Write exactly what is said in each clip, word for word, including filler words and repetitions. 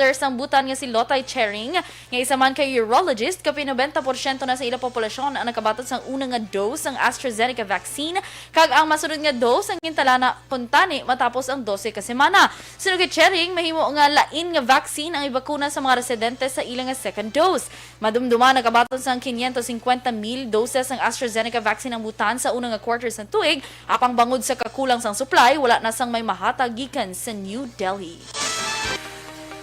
Director sang Bhutan nga si Lotay Tshering, nga isa man ka urologist, kapin nobenta porsyento na sa ila populasyon ang nakabaton sang una nga dose sang AstraZeneca vaccine, kag ang masunod nga dose ang gintalana kuntani matapos ang dose ka semana. Suno kay Tshering, mahimo nga lain nga vaccine ang ibakuna sa mga residente sa ila nga second dose. Madumduman nakabaton sang quinientos cincuenta mil doses ang AstraZeneca vaccine ang Bhutan sa una nga quarter sang tuig, apang bangod sa kakulang sang supply, wala na sang may mahatag gikan sa New Delhi.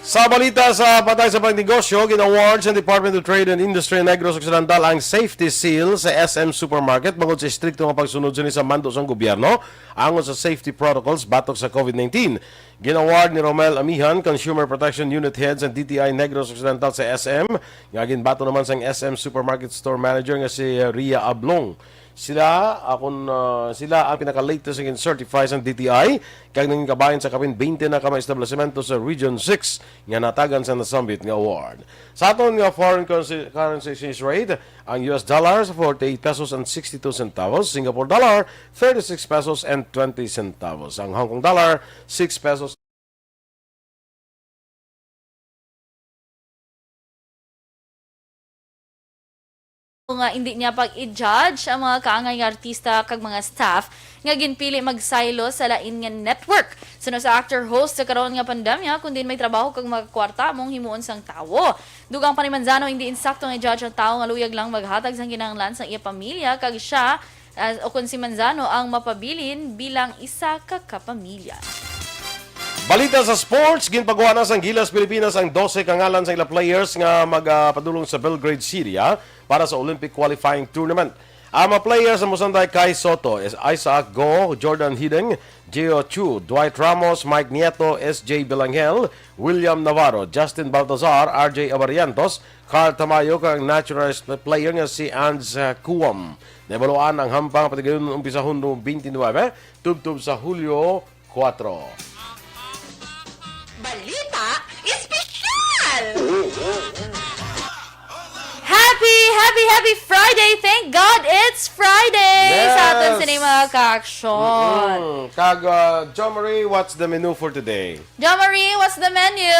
Sa balita sa patay sa pangnegosyo, gin-award sa Department of Trade and Industry Negros Occidental ang safety seal sa S M Supermarket bangod sa estrikto nga pagsunod sini sa mando sang gobyerno angon sa safety protocols batok sa COVID nineteen. Gin-award ni Romel Amihan, Consumer Protection Unit Head sa D T I Negros Occidental sa S M, nga ginbaton naman sang S M Supermarket Store Manager nga si Ria Ablong. Sila, akon, ah, sila ang pinaka-latest nga gin-certify sang D T I, kag nangin kabahin sa kapin twenty na ka mga establisemento sa Region six nga natagan sa nasambit nga award. Sa aton nga foreign currency, currency exchange rate, ang U S dollar sa forty-eight pesos and sixty-two centavos, Singapore dollar, thirty-six pesos and twenty centavos, ang Hong Kong dollar, six pesos nga indi niya pag-i-judge ang mga kaangay nga artista kag mga staff nga ginpili magsaylo sa lain nga network. Suno sa actor-host sa karon nga pandemya, kun diin may trabaho kag mga kwarta among himuon sang tawo. Dugang pa ni Manzano, indi insakto nga i-judge ang tawo nga luyag lang maghatag sang kinahanglan sang iya pamilya kag siya, ah, o kun si Manzano ang mapabilin bilang isa ka kapamilya. Balita sa sports, ginpaguha na sang Gilas Pilipinas ang dose ka ngalan sa ila players nga magapadulong sa Belgrade, Serbia para sa Olympic qualifying tournament. Ang mga players ang mosanday kay Soto, Is-, Isaac Go, Jordan Hideng, Gio Chu, Dwight Ramos, Mike Nieto, S J Belangel, William Navarro, Justin Baltazar, R J Abarientos, Carl Tamayo, kag ang naturalized player nga si Anz, ah, Kuwam. Nahibaluan ang hampang patigayon umpisahon Rome twenty-nine, tubtob sa Hulyo kuwatro. Balita Espesyal! Happy, happy, happy Friday! Thank God it's Friday! Yes! Sa aton sini, mga ka-aksyon. Mm-mm. Kag, uh, Jo Marie, what's the menu for today? Jo Marie, what's the menu?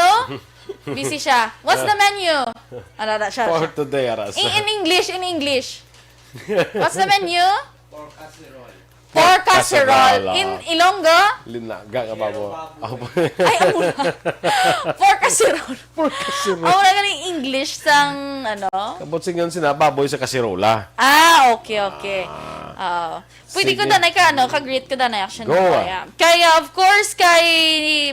Busy siya. What's the menu? Ara, ara, siya, For siya. today, ara, In, sa in English, in English. What's the menu? Pork casserole. Pork casserole. Casserole, ah. In Ilonggo? Linaga nga baboy. Pero baboy. Ay, amo na. Pork casserole. Pork casserole. Amo na ganing English sang, ano? Kabot sing yun sina baboy sa kaserola. Ah, okay, okay. Ah. Oo. Pwede ko Sige. danay ka, ano, ka-greet ko danay, action Go, boy, ah. ah. Kaya, of course, kay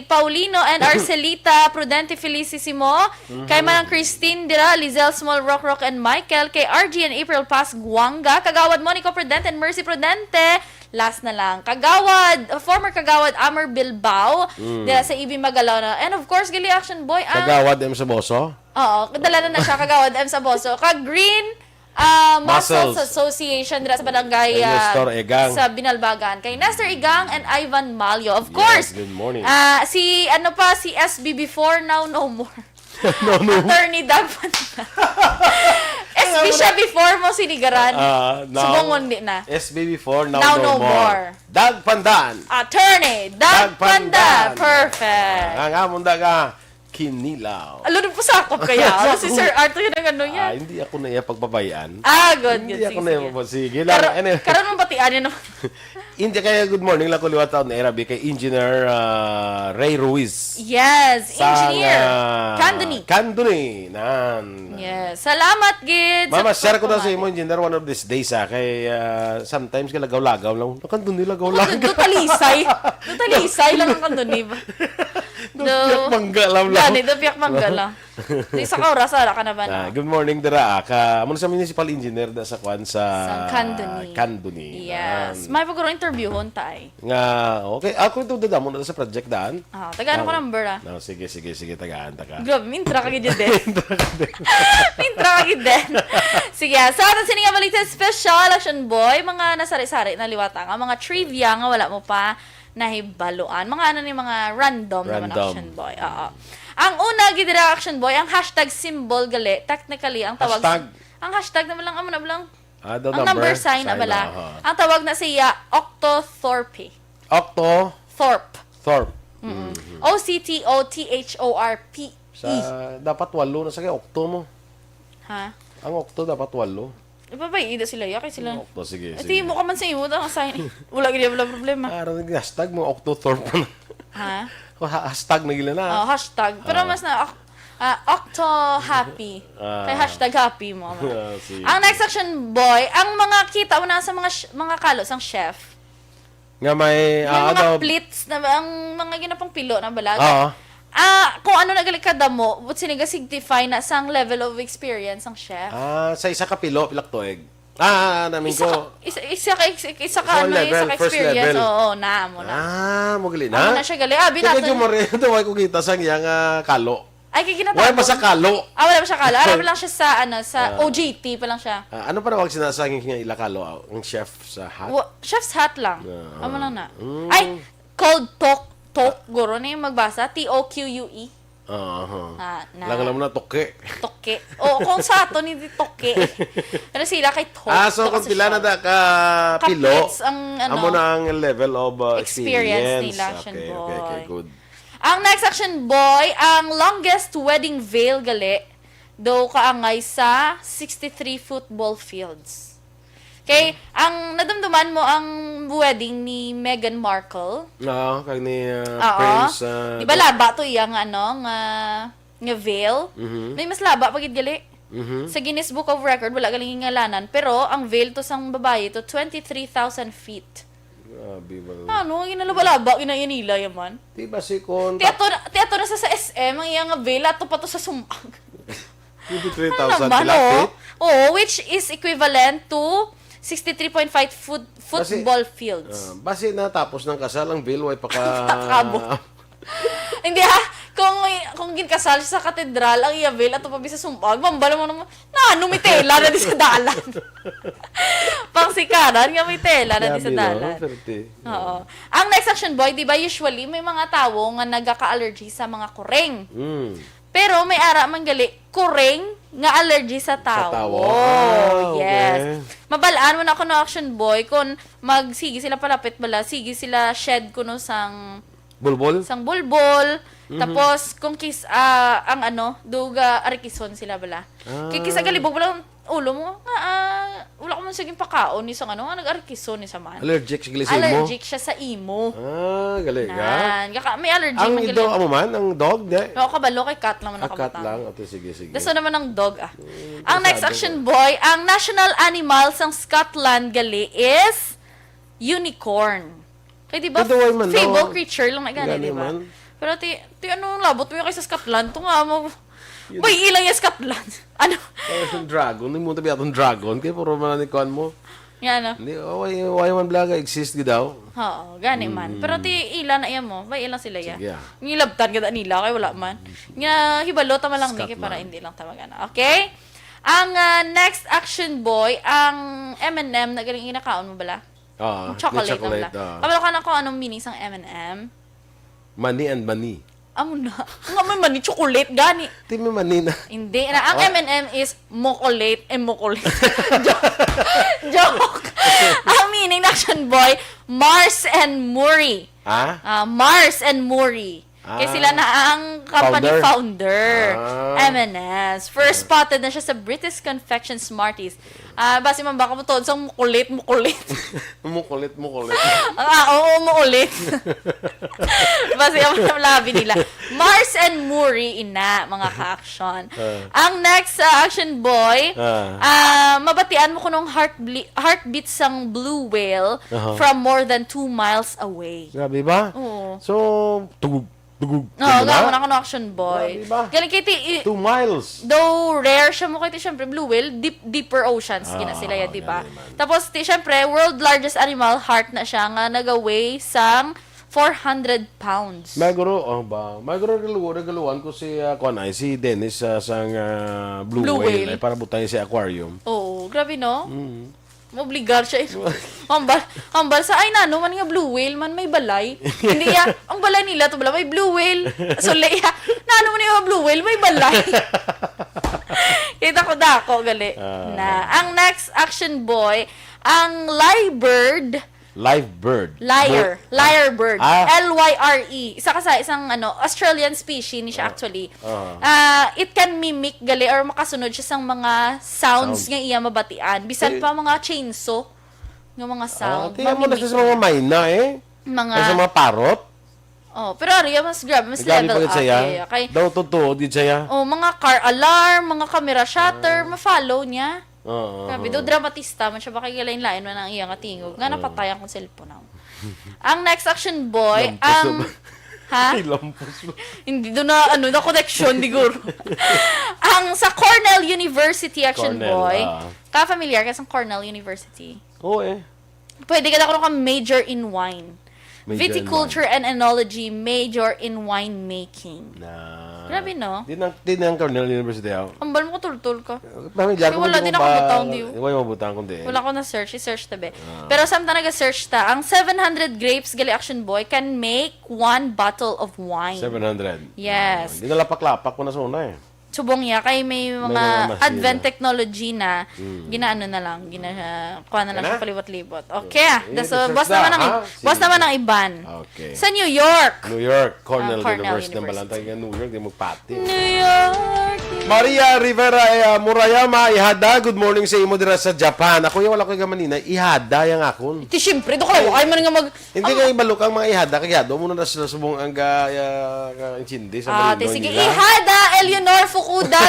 Paulino and Arcelita Prudente Felicissimo, Mhm. kay Manang Christine dira, Lizelle Small, Rock Rock and Michael, kay R G and April Paz Guanga, Kagawad Monico Prudente and Mercy Prudente, last na lang. Kagawad, former Kagawad Amar Bilbao, Mm. dira sa E B Magalona. And of course, gali action boy, ang Kagawad M Saboso? Oo, dala na na siya, Kagawad M Saboso. Ka Green, ah, Muscles Muscles. Association dira sa barangay, Kay ah, Nestor Egang. sa Binalbagan. Kay Nestor Egang and Ivan Malio. Of Yes, course, good morning. ah, si, ano pa, si S B before, now no more. No, no. Attorney Doug Pandan. S B siya before mo sinigaran. Ah, now, Subong mo, hindi na. S B before, now Now no no more. more. Doug Pandan. Attorney Doug Doug Pandan. Pandan. Perfect. Ah, nga, munda ka, kinilaw. Alo, nagpasakop kaya. Ano si Sir Arthur yun ang ano niya? Ah, hindi ako na iya pagbabayaan. Ah, good, Hindi good. ako Sige, na iya sige. pagbabayaan. Sige lang. Karo-, Anyway. karon mong batian yun, no? Hindi kaya good morning lang ko liwat taon na irabi kay Engineer, ah, Ray Ruiz. Yes, Sang, Engineer. ah, Candoni. Candoni, nan. Yes. Salamat, gid, sa Mama, share ko na sa pagpamati. imo, Engineer, one of these days, ah, kay, ah, sometimes kay lagaw-lagaw lang. Nakandun nila lagaw-lagaw. Do, do talisay. Do talisay lang ang kandun, eh. Do Do, piyak mangga lang lang. Gani, do piyak mangga lang. Di sa ka oras, wala ka na ba na? Ah, good morning, dira, ah. Ka, amo na sa municipal engineer da sa kwan sa Sa Candoni. Candoni. Yes. Yan. May pagkuro interviewon, tay. Nga, okay. Ako ito, dadamo na sa project, daan. Ah, tagaan ko Ah, number, ah. No, sige, sige, sige, tagaan ta ka. Grabe, mintra ka gid din. Mintra ka gid din. Sige, ah, sa aton sini nga balita special, Action Boy, mga nasari-sari na liwat ang mga trivia nga wala mo pa nahibaluan. Mga ano ni, mga random naman, Random. Action Boy. Oo. Ang una, gid dira, Action Boy, ang hashtag symbol gali, technically, ang tawag Hashtag? ang hashtag naman lang, amo na lang. Ah, the Ang number number sign, sign, abala. aha. Ang tawag na siya, octothorpe. Octo? Thorpe. Thorpe. Mm-mm. Mm-hmm. O C T O T H O R P E. Sa, dapat walo na sa kay okto mo. Ha? Ang okto dapat walo. Ipabay, ida sila, ya, kay sila. Ang okto, sige, Ati, sige. Mo ka man sa imo, ta, sign. Wala gid, wala problema. Ah, ano, hashtag mo, Octothorpe na. Ha? O, ha-, hashtag na gila na. Oh, hashtag. Pero Ah. Mas na, ok-, ah, Octo Happy. Ah. Kay hashtag happy mo. Ah, sige. Ang next section, boy, ang mga kita mo na sa mga sh-, mga kalo sang chef. Nga may, Yung ah, mga ano, plates na ba, ang mga ginapang pilo na bala. Oo. Ah, kung ano na gali kadamo, but siniga signify na sang level of experience ang chef. Ah, sa isa ka pilo, pila ka tuig? Ah, namin Isa ko. ka, isa, isa ka, isa, isa ka, Sa ano, isa level, ka first experience. Level. Oo, na, amo na. Ah, mo gali na? Amo na siya gali. Ah, Kaya binatan. Medyo more, ito, wala ko kita sa iyang, ah, kalo. Ay, kay ginatapon. Wala pa sa kalo. Ah, wala pa siya kalo. Alam lang siya sa, ano, sa Ah. O J T pa lang siya. Ah, ano pa nawag sina sa nga ila kalo, ah, ang chef sa hat? Wa-, chef's hat lang. Ah. Amo lang na. Mm. Ay, called Tok. Tok, guro na yung magbasa. T O Q U E. Ah, aha. Ah, na. Lang alam mo na, toke. Toke. O, kung sa ato, hindi toke. Pero sila kay Tok. Ah, so Tok kung sa pila na siya. Da ka pilo, Kaplits ang, ano, amo na ang level of, uh, experience experience nila, action Okay, okay, okay, boy. Good. Ang next action, boy, ang longest wedding veil gali daw kaangay sa sixty-three football fields. Kay, ang nadumduman mo ang wedding ni Meghan Markle? Oo, kag ni, uh, Oo. Prince, uh, Di ba laba to iya nga, ano, nga, nga veil? Mhm. May mas laba pa gid gali. Mhm. Sa Guinness Book of Record, wala galing ngalanan, pero ang veil to sang babayi to, twenty-three thousand feet. Grabe, wala. Ano, ang ginalaba-laba, ginayanila yaman. Di ba si kon Ti ato na, ti ato na sa, sa S M, ang iya nga veil, ato pa to sa sumag. Twenty-three thousand Ano naman, pila oh? Feet? Oo, which is equivalent to sixty-three point five foot, Basi, football fields. Ah, basi natapos ng kasal, ang veil, way pa ka Takabo. Hindi, ha? Kung, kung ginkasal siya sa katedral, ang iya veil, ato pa bisa sumpag, mambala mo naman, na ano, may tela na di sa dalan. Pangsikaran nga may tela na di sa Grabe, no? Dalan. Swerte. Oo. Ang next action, boy, di ba usually may mga tawo nga nagaka-allergy sa mga kuring? Mm. Pero may ara man gali, kuring nga allergy sa Sa tawo. tawo. Ah, Yes. Okay. Mabalaan mo na kuno, action boy, kung magsige sila palapit bala, sige sila shed kuno sang Bulbol? sang bulbol. Mhm. Tapos, kung kis-, ah, ang ano, duga arikison sila bala. Ah. Kay kisa galibog bala ang ulo mo, nga, ah, wala ko man sige pakaon ni sang ano, nga nag-arikison ni sa man. Allergic sa imo? Allergic siya sa imo. Ah, gali ka? Nan, kaka-, may allergy Ang man gali. Dog, amo man, ang dog, di? Wala ko kabalo kay cat lang man Ah, cat nakabutang. Lang. Okay, sige, sige. Gusto naman ng dog, ah. Mm, Ang next interesado action ko. Boy, ang national animal sang Scotland gali is unicorn. Kay di ba, Pero why man, fable no? Creature lang na gani, Gani di ba? Man. Pero ti, ti ano labot mo yung kay sa Scotland? To nga mo, Yun. May ilang yung Scotland. Ano? Parang yung dragon, yung munta biya atong dragon, kay puro man ni kuan mo. Nga, no? Hindi, oh, why, why man blaga exist gid daw? Oo, gani man. Mm. Pero ti ila na iya mo, may ilang sila ya. Sige, ah. Ngilabtan gid nila, kay wala man. Nga hibalo ta man lang ni, kay para Scotland. Hindi lang ta magana. Okay? Ang, ah, next action boy, ang M and M na galing ginakaon mo bala? Ah, Ang chocolate, chocolate, ang bala. Ah. Kabalo ka na kung anong meaning sang M and M? Money and money. Amo na. Nga may money, chocolate, gani. Di may money na. Hindi na. Ang Oh. M and M is mokolate and mokolate. Joke. Joke. Ang meaning na action boy, Mars and Muri. Ha? Ah, Mars and Muri. Kay Ah. Sila na ang company Founder. Founder. Ah. M and M's. First Ah. Spotted na siya sa British Confection Smarties. Ah, basi man baka mo tuod sang mukulit, mukulit. Mukulit, mukulit. Ah, oo, muulit. Basi ang mga labi nila. Mars and Muri, ina, mga ka-action. Ah. Ang next, ah, action boy, Ah. ah, mabatian mo kunong heartble-, heartbeat sang blue whale Aha. From more than two miles away. Grabe ba? Oo. So, tugug, tugug, Oo, tugug na? Gamo na kuno action boy. Grabe ba? Galing kay ti-, i-, Two miles. Though rare siya mo kay ti, syempre, blue whale, deep, deeper oceans, gina Ah, sila ya, di ba? Gani man. Tapos, ti, syempre, world largest animal, heart na siya, nga nagaweigh sang four hundred pounds. May guro, oh, ba? May guro, regalo-, regaluhan ko si, ah, kuan ay, si Dennis, ah, sang, ah, blue Blue whale, whale. Ay, para butang sa aquarium. Oo, grabe, no? Mm. Maobligar siya. Hambal, hambal sa, ay, nano man nga blue whale man, may balay. Hindi ya, ang balay nila to bala, may blue whale. So, le-, ya, nano man nga blue whale, may balay. Kita ko dako, gali. Ah. Na, ang next action boy, ang lyrebird, Live bird. Lyre. Bo- Lyre bird. Ah. L Y R E. Isa ka sa isang, ano, Australian species ni siya, ah, actually. Ah. Ah, it can mimic gali or makasunod siya sang mga sounds, sound, nga iya mabatian. Bisan, eh, pa mga chainsaw nga mga, ah, sound. Tingnan mo na mamimic sa mga niya, myna, eh. Mga, ay, sa mga parrot. Oh, pero ari, mas grabe, mas level up, eh. Kay daw totoo, di siya. Oh, mga car alarm, mga camera shutter, ah, ma-follow niya. Oo, grabe, oo, daw dramatista man siya, baka kay lain-lain man ang iya nga tingog. Nga, oo, napatay ang cellphone ako. Ang next, Action Boy, lampos ang, ba? Ha? Ay, lampos ba? Hindi, doon na, ano, na connection, siguro. Ang sa Cornell University, Action Boy. Cornell, ah. Ka familiar ka sa Cornell University? Oo, eh. Pwede ka na ka major in wine. Major in wine. Viticulture and enology, major in wine making. Na. Grabe, no? Di na, di na ang Cornell University, ah. Ambal mo, katultol ka. Pamilyar ko, wala din ako ba, butang, di, oh. Wala mo butang kundi. Wala ko na-search, i-search ta, be. Ah. Pero samtang naga-search ta, ang seven hundred grapes, gali, Action Boy, can make one bottle of wine. Seven hundred. Yes. Ah, di na lapak-lapak ko na sa una, eh. Subong niya, kay may mga, may mga machine, advanced technology na, mm, ginaano na lang, gina-, kuha na lang siya paliwat-liwat. Okay, ah. Eh, so, boss naman ang, ha? Boss naman ang iban. Okay. Sa New York. New York, Cornell, ah, Cornell University. University. Balantay nga New York, di magpati. New York. Maria Rivera, eh, ah, Murayama, ihada, good morning sa imo dira sa Japan. Ako yung wala ko gamanina, ihada yang akon. Iti, siyempre, do kalawa, ay man nga mag-, hindi, ang kay balukang mga ihada, kay ihado mo na sila subong ang ga-, ah, ga-, intindi sa, ah, Marino, sige. Nila. Ihada, Eleanor Fukuda.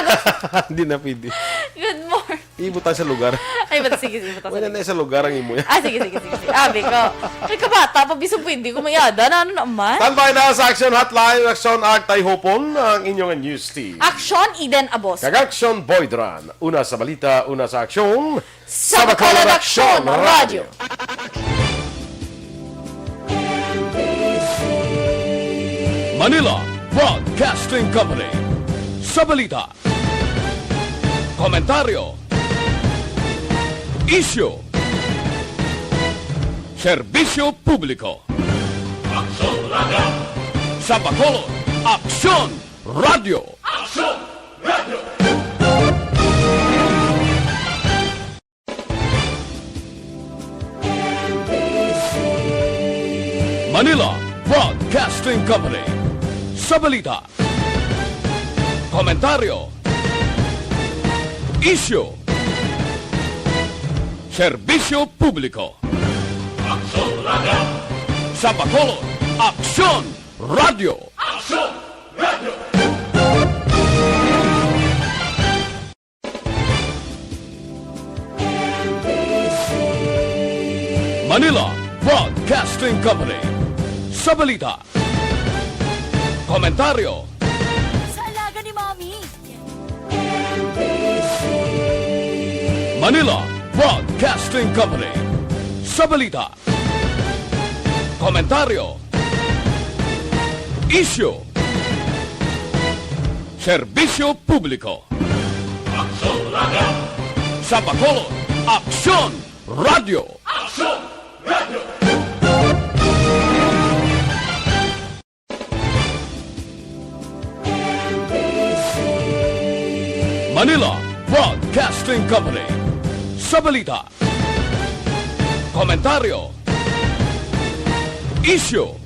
Hindi na pwede. Good morning. Ibutang sa lugar. Ay, ba't, sige, sige, ibutang sa lugar. Wala na sa lugar ang imo yan. Ah, sige, sige, sige, sige. Abi ko, may kabata pa, bisag pwede ko may ihada. Na, ano naman? Standby na sa Action Hotline, Action Act, Tay Hopon, ang inyong news team. Action, Eden Abos. Kag Action, Boy Dran. Una sa balita, una sa aksyon. Sa Bacolod Aksyon Radyo. Manila Broadcasting Company. Sa balita, komentaryo, isyu, serbisyo publiko. Aksyon Radyo. Sa Bacolod, Aksyon Radyo. Aksyon Radyo. Manila Broadcasting Company. Sa balita, komentaryo, isyu, serbisyo publiko. Aksyon Radyo. Sa Bacolod, Aksyon Radyo. Aksyon Radyo. Manila Broadcasting Company. Sa balita, komentaryo. Sa alaga ni Mommy. Manila Broadcasting Company. Sa balita, komentaryo, isyu, serbisyo publiko. Aksyon Radyo. Sa Bacolod, Aksyon Radyo. Aksyon Radyo. Manila Broadcasting Company. Sa balita, komentaryo, isyu,